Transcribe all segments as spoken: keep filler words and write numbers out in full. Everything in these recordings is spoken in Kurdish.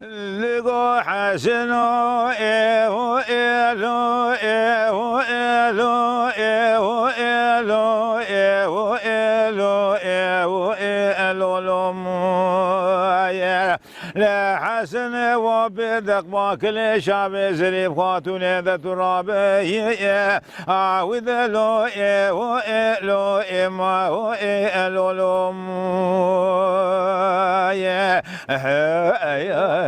Li go Hesino, êho êlo, êho êlo, êho êlo, êho êlo, êho êlo, lo moye. Li Hesinê wa bê deqma kilê şavê Zerîf Xatûnê de tu rabê ye. Awî de lo ê ho ê lo ê ma ho ê ê lo lo mo ye. He, ey, ey.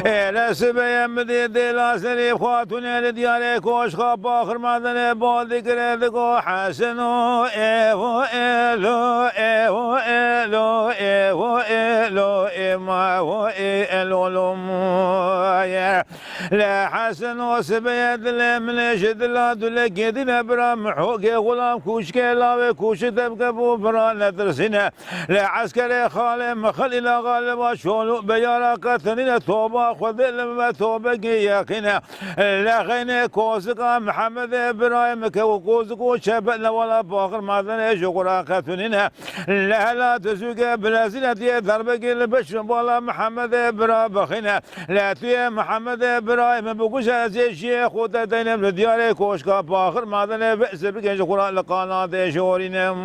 Êle sibê ye min dê dêla Zerîf Xatûnê li diyarê koşka Baxir Medenê bal dikire digo Hesino ê ho ê lo ê ho ê lo ê ho ê lo ê ma ho ê ê lo lo mo ye. Lê Hesen o sibê ye dilê min ê ji dila dulekê dîne bira Mihokê xulam kûçikê lawê kûçik debke bû bira netirsîne. Lê eskerê xalê Mixilîla xaliba çol û beyara qetinîne toba Xwedê li me tobekê yeqîne. Lê xeynê kozika Mihemedê birayê min ke û kozik û çepet newala Baxir Medenê ji xwe ra qetinîne. Lê hela tizûkê bilezîne diyê derbekê li beşin bala Mihemedê bira bixîne. Lê tu yê Mihemedê birayê min bikuje, ez ê jiyê xwe te deynim li diyarê koşka Baxir Medenê, vê sibikê ji xwe re li qanatê jorînim.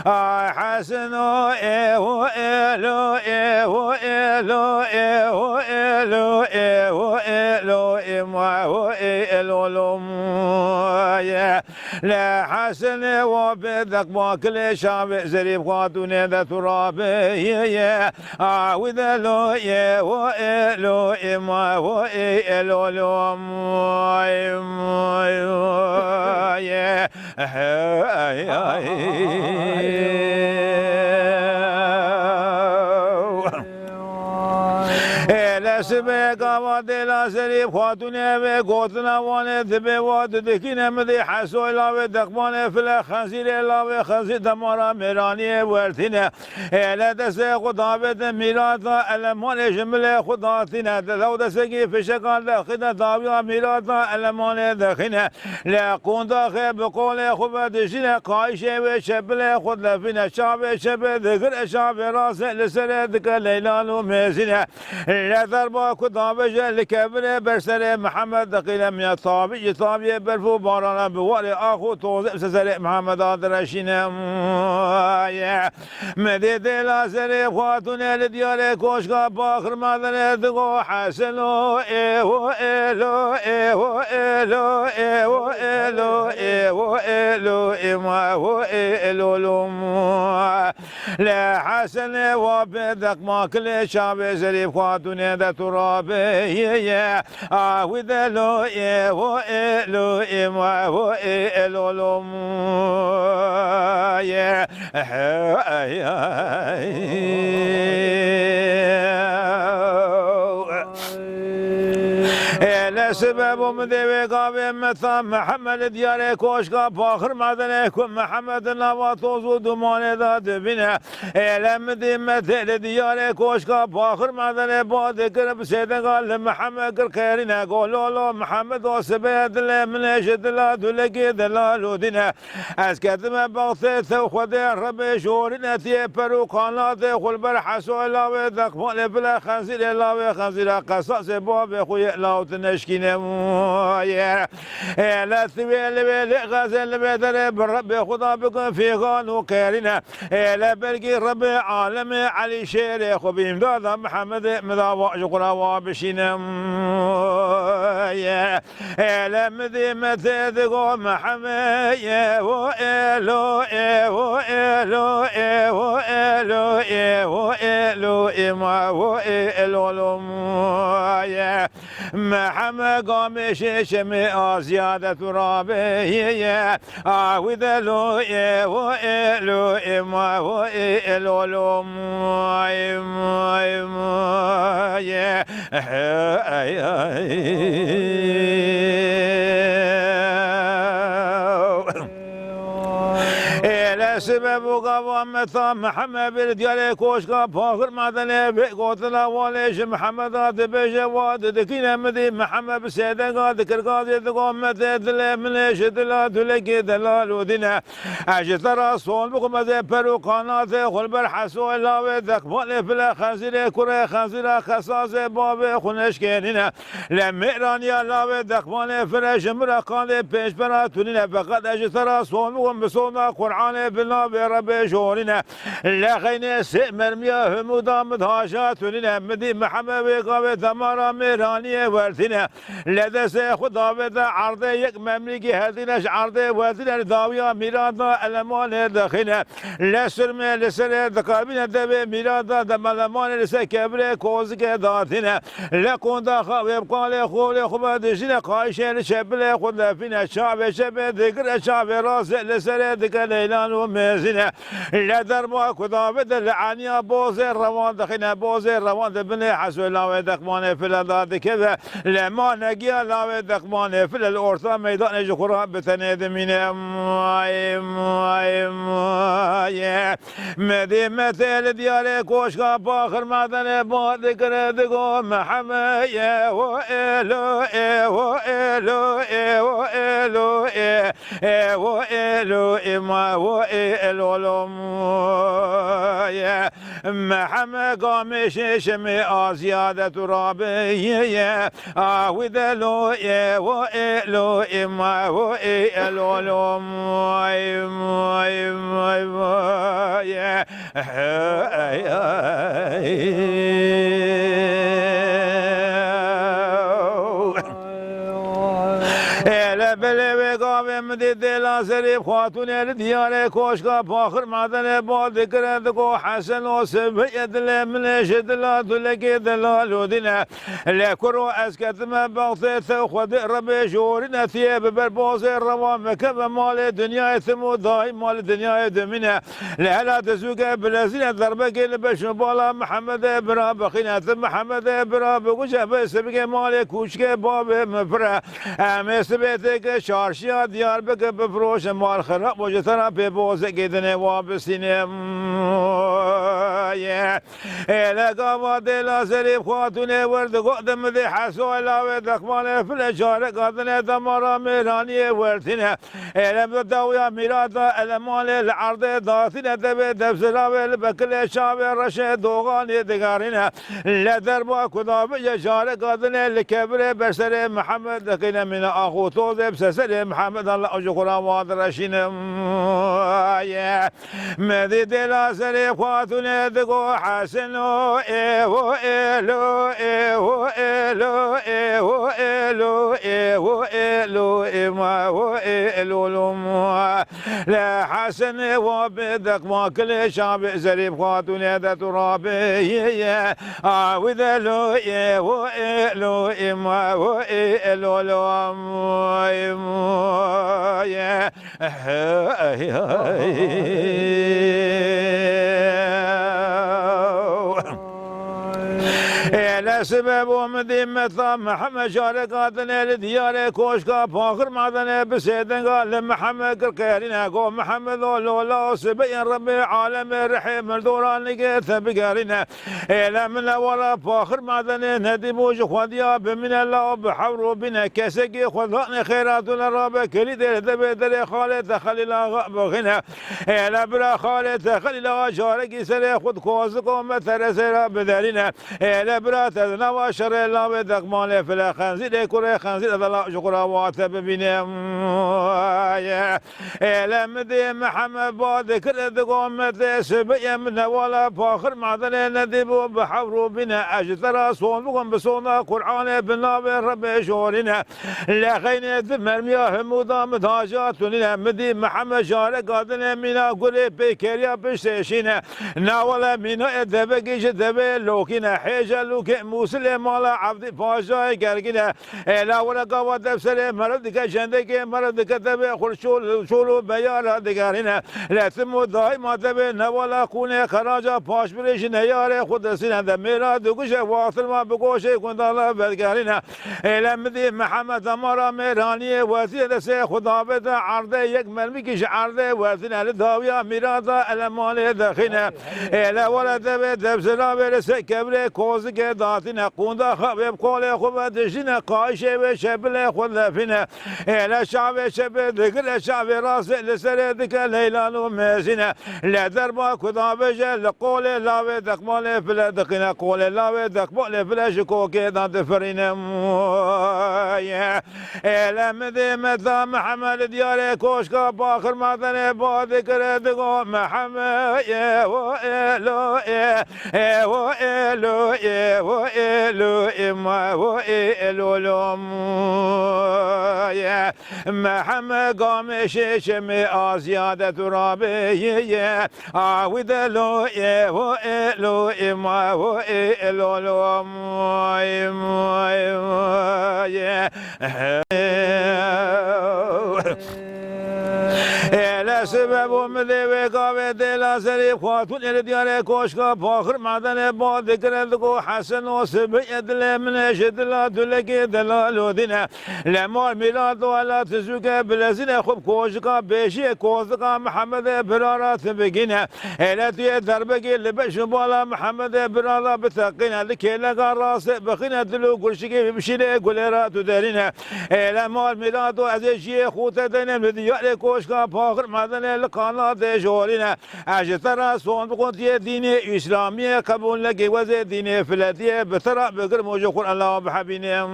Ay Hesino, ê ho ê lo, ê ho ê lo, ê ho ê lo, ê ho ê lo, ê ma ho ê lo lo mo ye. Lê Hesenê wa bê deqma kilê şavê Zerîf Xatûnê de tu rabê ye. Awî de lo ye ho ê lo ê ma ho ê ê lo lo mo ye. He, ay, ay. Êle sibê gava dêla Zerîf Xatûnê vê gotina wanê dibê wa didikîne min dê Hesoy lavê deqmanê file xezîrê lavê xezî demara mêraniyê wertîne. Êle destê xwe davête mîrata elemanê ji milê xwe datîne. Di lew destekî fişekan dexîne dawiya mîrata elemanê dexîne. Lê qondaxê bi qolê xwe vedijîne, qayîşê wê çepilê xwe dilefîne. Çavê çepê digire, çavê rastê li serê dike leylan û mêzîne. Lê derba ku davêje li kevirê ber serê Mihemed diqîne miya tavî ji taviyê berf û barana bi warê ax û tozê bi serê Mihemeda direşîne. Ye. Medê dêla Zerê Xatûnê li diyarê koşka Baxir Medenê digo Heseno, ê ho ê lo, ê ho ê lo, ê ho ê lo, ê ho ê lo, ê ma ho ê lo lo mo. Lê Hesenê wa bê deqma kilê çavê Zerîf Xatûnê de tu rabê ye. Awî de lo ê ho ê lo ê ma ho ê ê lo lo mo ye. He, ay, ay. Êle sibê bo min dê wê gavê meta Mihemed li diyarê koşka Baxir Medenê ku Mihemed nava toz û dumanê de dibîne. Êle min dî me tê li diyarê koşka Baxir Medenê ba dikir bi sêdega li Mihemed kir qêrîne. Go lo lo Mihemed o sibê dilê min ê ji dila dulekê dila lûdîne. Ez ketime baxtê te û Xwedê Rebê jorîne tiyê per û kanatê xwe li ber Hesoy lawê deqmalê bile xenzîrê lawê xenzîra qesasê bavê xwe yê law tu neşkîne ye. Êle tu wê li wê lê xezê li wê derê bi Rebê Xuda bikin fîxan û qêrîne. Êle belkî Rebê alemê Elî şêrê xwe bi îmdada Mihemedê min da wa ji xwe re wa bişîne ye. Êle min dî me tê digo Mihemed, ê ho ê lo, ê ho ê lo, ê ho ê lo, ê ho ê lo, ê ma ho ê lo lo mo ye. Mihemed gamê şê şemê aziya de tu rabê ye. Awî de lo, ê ho ê lo, ê ma ho ê lo lo mo, ê mo, ê mo ye. Hey, ay. Ê Lê sibeb û gava meta Mihemed bir diyarê koşka Paxir Medenê vê gotina walê ji Mihemeda dibêje wa didikîne midî Mihemed bi sêdenga dikirgazê digo mete dilê min ê ji dila dulekê delal û dîne. Ez ji te ra sol bixwim ez ê per û qanatê xwe li ber hesoyê lawê dexmalê file xenzîrê kurê xenzîra xesasê bavê xwe neşkênîne. Lê mêraniya lawê dexmalê file ji min re qandê pêşbera tunîne. Feqet ez ji te ra sol bixwim bi soda Qur'anê bi navê Rebê jorîne. Lê xeynê sê mermiya himûda min haja tunîne. Min dî Mihemed wê gavê demara mêraniyê wertîne. Lê destê xwe davête erdê yek memlîkî hetîne ji erdê wertîne li dawiya mîrada elemanê dixîne. Lê sirmê li serê diqebîne devê mîrada demelemanê li ser kevirê kozikê datîne. Lê kondaxa wê bi qalê xolê xwe vedijîne qayişê li çepilê xwe defîne. Çavê çepê digire çavê rastê li serê dike leylan û mêzîne. Lê derba ku davête li eniya bozê rewan dixîne. Bozê rewan di binê hesoyê lawê dexmanê file da dikeve. Lê ma negiya lawê dexmanê file li orta meydanê ji xwe re bi tenê dimîne. May, may, may. Midî metê li diyarê koşka Paxir Medenê ba dikire digo Mihemê ye wo ê lo ê wo ê lo ê wo ê lo ê ê wo ê lo ê ma wo ê ê lo lo ye. Mihemê gamê şêşemê a ziyadet û rabê ye. Awî de lo ê wo ê lo ê ma wo ê ê lo lo moy moy moy moy. Êle belê wê gavê min dê dêla Zerîf Xatûnê li diyarê koşka Paxir Medenê ba dikire digo Hesen o sibê ye dilê min ê ji dila dulekê delal û dîne. Lê kuro ez ketime bextê te Xwedê Rebê jorîne tiyê bi ber bozê rewa mekeve malê dinyayê tim û daîma li dinyayê dimîne. Lê hela dizûke bilezîne derbekê li beş û bala Mihemedê bira bixîne. Ti Mihemedê bira biguje bê sibikê malê kûçikê bavê min pir e. Em ê sibê têke çarşiya Diyarbekir bifiroşin mal xirab û ji te re pê bozekê dinê wa bisîne. Ye. Êle gava dêla Zerîf Xatûnê wir digot, di min dê hesoyê lawê dexmalê file careka dinê demara mêraniyê wertîne. Êle bi dawiya mîrada elemanê li erdê datîne devê devziravê li bekilê çavê reşê doxanê digerîne. Lê derba ku davêje careka dinê li kevirê berserê Mihemed dixîne mîna ax û tozê bi seserê Mihemed Allah ji xwe re wa direşîne. Ye. Medî dêla serê xatûnê digo Heseno, ê ho ê lo, ê ho ê lo, ê ho ê lo, ê ho ê lo, ê ma ho ê lo lo ma. Le Hesenê wa bi deqma kilê şabê Zerîf xatûnê de tu rabê ye ye. Awî de lo, ê ho ê lo, ê ma ho ê lo lo ma ye. Êle sibebo min dî meta Mihemed careka dinê li diyarê koşka paxir madenê bi sêdenga li Mihemed kir qêrîne. Go Mihemed o lola o sibeyên Rebê alemê rihê mirdora nigê te bigerîne. Êle min ewala paxir madenê nedîbû ji xwediya bimîne law bi hewr û bîne. Kesekî xwe danê xêra tu ne rabe kilîdê li devê derê xalê te Xelîl Axa bixîne. Êle bira xalê te Xelîl Axa carekî serê xwe di koziko me teresê re biderîne. Êle bira te di nava şerê lawê dexmalê file xenzîrê kurê xenzîrê de law ji xwe re wate bibîne. Êle min dê Mihemed ba dikir digo me tê sibiyê min newala paxir madenê nedîbû bi hewr û bîne. Ez ji te re son bixwim bi sona Qur'anê bi navê Rebê jorîne. Lê xeynê di mermiya himûda min daca tunîne. Min dî Mihemed jareka dinê mîna gurê pêkeriya piştê şîne. Nawale mînayê devekî ji devê lokîne. Hêje lûkê Usilê mala Evdî Paşayê gergîne. Êla were gava dev serê meriv dike, jendekê meriv dike, devê xwe şol, şol û beyara digerîne. Lê tim û daîma devê nevala qûnê xeraca paşbirê ji neyarê xwe disîne. De mêra duguje waxtilma bi goşê gundala vedigerîne. Êle midî Mihemed Amara mêraniyê wetiyê destê xwe davête erdê, yek mermikî ji erdê wetine, li dawiya mîrata elemanê dexîne. Êle were devê devzira vê li ser kevirê kozikê datîne. Qûnda xwe vê bi qolê xwe ve dijîne, qayişê vê şebilê xwe lefîne. Êle çavê çepê digire, çavê rastê li serê dike leylan û mezîne. Lê derba ku davêje li qolê lawê deqmalê file dixîne, qolê lawê deqmalê file ji kokê de difirîne. Êle midê meta Mihemed diyarê koşka Baxir Medenê ba dikire, digo Mihemed, ê, o, ê, lo, ê, ê, o, ê, lo, ê, o, ê, lo, ê, ma, o, ê, ê, lo, lo, m, ê. Mihemed gamê şê çemê aziya de tu rabê, yê, yê. A wî de lo, ê, o, ê, lo, ê, ma, o, ê, ê, lo, lo, m, ê, m, ê, m, ê. Êle sibe bû midê wê gavê dêla Zerîf Xatûnê li diyarê koşka Baxir Medenê ba dikire, digo Hesen o sibê ye dilê min ê ji dila dulekê delal û dîne. Lê mal mîrat û ela tizûke bilezîne xwe bi koşika bêjiyê kozika Mihemedê birara ti bigîne. Êle tu yê derbekê li beş û bala Mihemedê birala biteqîne, li kêleka rastê bixîne dil û gurşikê bibişîne gulê ra tu derîne. Êle mal mîrat û ez ê jiyê xwe te denim li diyarê koşka Baxir Medenê li qanatê jorîne. Ez ji te re son bixwin tu yê dînê Îslamiyê qebûl nekî, wezê dînê filetiyê bi te re bigirm û ji Qur'an law bihebînim.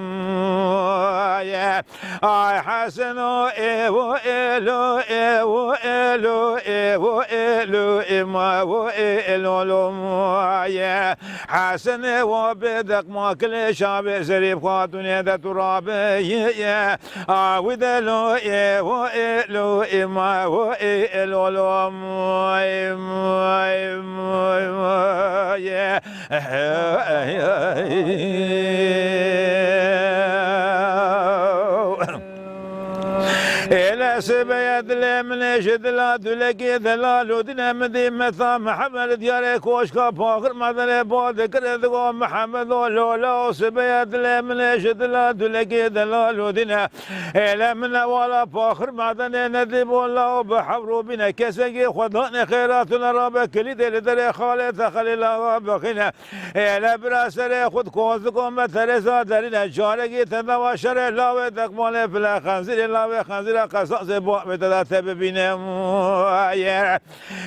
Ay Heseno, ê wo ê lo, ê wo ê lo, ê wo ê lo, ê ma wo ê, ê lo lo mo ye. Hesenê wo bê deqma kilê şavê Zerîf Xatûnê de tu rabê ye. A wî de lo, ê wo ê lo, ê ma wo ê, ê lo lo mo, ê mo, ê mo, ê mo ye. Êle sibeye dilê min ê ji dila dulekê delal û dîne min dî meta Mihemed diyarê koşka Paxir Medenê ba dikire digo Mihemed o lola o sibeye dilê min ê ji dila dulekê delal û dîne. Êle min ewala Paxir Medenê nedîbû law bi hewrû bîne. Kesekî xwe danê xêra tune rabe kilîdê li derê xalê te Xelîl Axa bixîne. Êle bira serê xwe di koziko me tereza derîne. Carekî te nava şerê lawê dekmalê file xenzîrê lawê xenzîra qesasê bo wê te da te bibîne. Ye.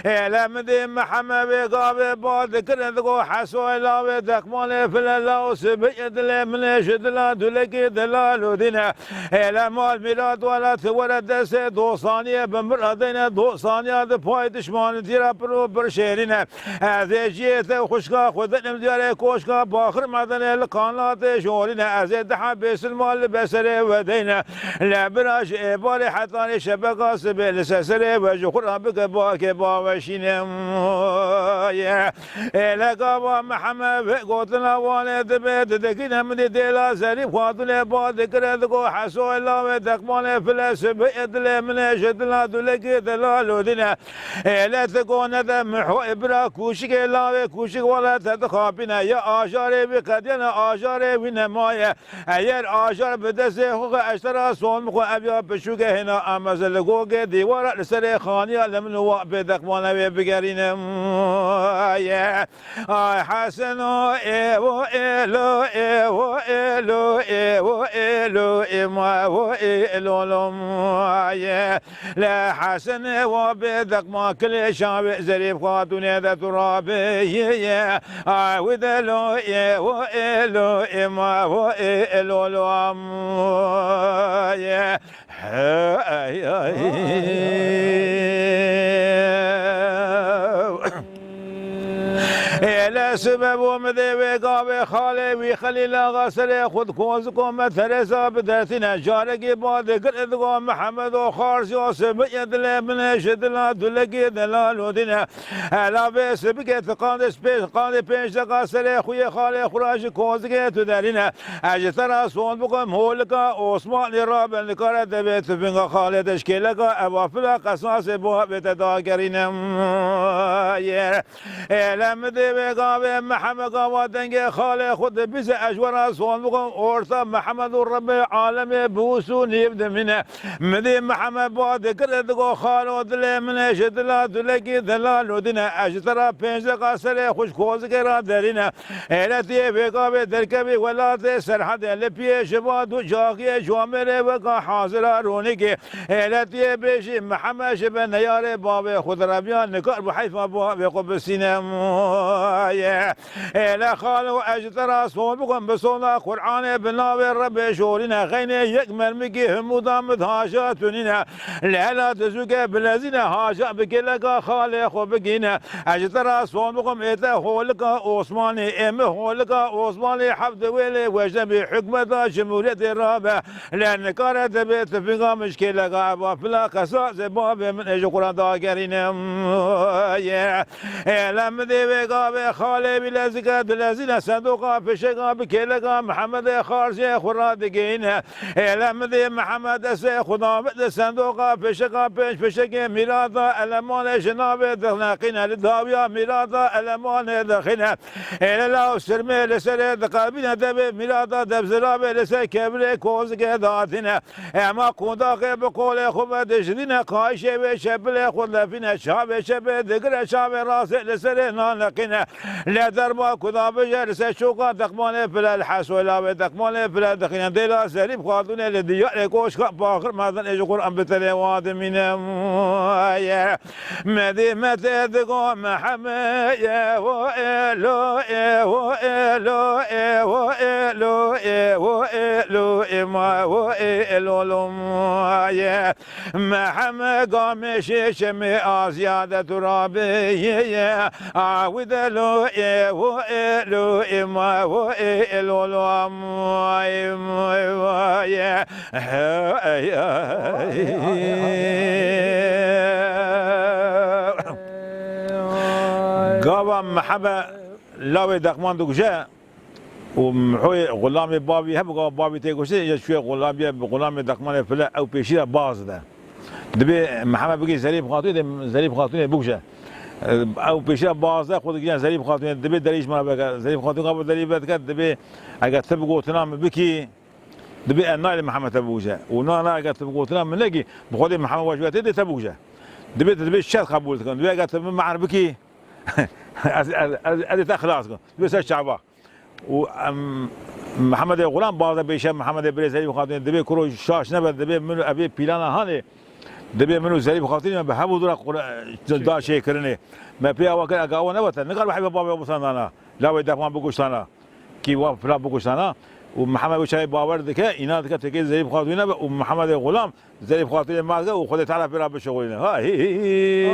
Êle min dî Mihemed vê gavê ba dikirin digo Hesoyê lawê deqmalê file law sibê dilê min ê ji dila dulekê delal û dîne. Êle mal mîrat wela ti were destê dostaniyê bi min re deyne dostaniya di pay dişmanîtî re pir û pir şêrîn e. Ez ê ciyê te xwişka xwe denim diyarê koşka Baxir Medenê li qanatê jorîne. Ez ê diha bêsilma li beserê we deyne. Lê bira ji êbarê hetanê şebeka sibê li seserê we ji xwe re bike bakê baweşîne. Ye. Êle gava Mihemed vê gotina wanê dibe, didikîne min dî dêla Zerîf Xatûnê ba dikire digo Hesoyê lawê deqmalê file sibê dilê min ê ji dila dulekê delal û dîne. Êle ti gone de miho ê bira kûşikê lawê kûşik wele te dixapîne. Ya ajarê wî qediyene ajarê wî nemaye. Eger ajar bi destê xwe xwe eştera son bixwe ev ya piçûke hêna ameze li gogê dîwara li serê xaniya li min û wa bê deqmane wê bigerîne. Ye. Ay Heseno, ê wo ê lo, ê wo ê lo, ê wo ê lo, ê ma wo ê lo lo mo ye. Le Hesenê wo bê deqma kilê şavê Zerîf Xatûnê de tu rabê ye. Ay wî de lo, ê wo ê lo, ê ma wo ê, ê lo lo mo ye. Hey, ay, ay. Ele sibe bû mi dê wê gavê xalê wî Xelîl Axa serê xwe di koziko me Tereza bidertîne. Carekî ba digir digo Mihemed û Xarsiya sibiye dilê min ê ji dila dulekî delal û dîne. Hela vê sibikê tu qandê pê-, qandê pênc deqa serê xwe yê xalê xwe ra ji kozikê tu derîne. Ez ji te ra sond bikim, holika Osmanlî rabe, nikare te bê tifinga xalê te ji kêleka eva fila qesasê bo bê te dagerîne. Yê. Êle mi dê wê gavê Mihemed gava dengê xalê xwe dibîze, ez ji we ra sond bikim, orta Mihemed û Rebê alemê bi wis û nîv dimîne. Mi dî Mihemed ba dikir digo xalo dilê min ê ji dila dulekî delal û dîne. Ez ji te ra pênc deqa serê xwe ji kozikê ra derîne. Êle tu yê vê gavê derkevî welatê Serhedê, li piyê ji va du caxiyê camêrê weka hazira ronîkê. Êle tu yê bêjî Mihemed ji be neyarê bavê xwe direviya, nikar bû heyfa bavê xwe bisîne. Yê. Êle xalo ez ji te ra sond bikim, bi sonda Qur'anê bi navê Rebê jorîne, xeynê yek mermikî himûda min haja tu nîne. Li hela tu zûke bilezîne, haja bi kêleka xalê xwe bigîne. Ez ji te ra sond bikim, ê te holika Osmanî, ê min holika Osmanî heft wêlê wejde bî, hikûmeta Cumhuriyetê rabe. Lê nikare te bê tifinga min ji kêleka eva fila qesasê bavê min ê ji Qur'an dagerîne. Yê. Êle mi dê wê gavê xalê wî lezike dilezîne, sendoqa fişeka bi kêleka Mihemedê Xarziyê xwe radigihîne. Êle mi dê Mihemed destê xwe da min di sendoqa fişeka pênc fişekê mîrada elemanê ji navê dixneqîne, li dawiya mîrada elemanê dixîne. Êle law sirmê li serê diqebîne, devê mîrada debziravê li ser kevirê kozikê datîne. Ema qundaxê bi qolê xwe vedijidîne, qayişê wê çepilê xwe defîne, çavê çepê digire, çavê rastê li serê naneqîne. Lê derba ku da bije li ser çoka deqmanê pile, li hesoyla wê deqmanê pile dixîne. Dêla Zerîf Xatûnê li diyarê koşka paxir mezin ê ji Qur'an bi tenê wa dimîne. Ye. Medî me tê digo Mehemê, ye ho ê lo, ê ho ê lo, ê ho ê lo, ê ho ê lo, ê ma ho ê lo lo ma ye. Mehemê gamê şê şemê a ziyadet û rabê ye, ye. Awide lo, ê ho ê lo, ê ma ho ê lo lo ma ye. Gava Mehebe lawê dexman dikuje û Mihoyê xulamê bavî hebû, gava bavî tê kuştê, ya çûye xulamiye, xulamê dexmanê file ew pêşî re baz de. Dibê Mehebe bigê Zerîf Xatûnê, dê Zerîf Xatûnê bikuje. Ew pêşî re baz de, xwe digihîne Zerîf Xatûnê, dibê derî ji me re veke. Zerîf Xatûn gava derî vedike, dibê eger tu bi gotina min bikî, dibê ez nayê li Mihemed te bikuje. Û na, na, eger tu bi gotina min nekî, bi Xwedê Mihemed we ji we tê, dê te bikuje. Dibê tu dibê şert qebûl dikim. Dibê eger tu min mehr bikî, ez, ez, ez, ez ê te xilas kim. Dibê ser çava. Û em, Mihemedê Xulam baze pêşe Mihemedê birê Zerîf Xatûnê, dibê kuro şaş nebe, dibê min û evê pîlana hanê, dibê min û Zerîf Xatûnê me bi hevû dû re qura-, da çêkirinê. Me pê awa kir, eke awa nebe te, nikar bi heyfa bavê bisandana. Lawê dexman bikuştana. Kî wa fila bikuştana û Mihemed wê çayê bawer dike, înan dike têkê Zerîf Xatûnê nebe û Mihemedê Xulam Zerîf Xatûnê ma dike û Xwedê Teala pê re bişuxulîne. Ha, hî, hî, hî.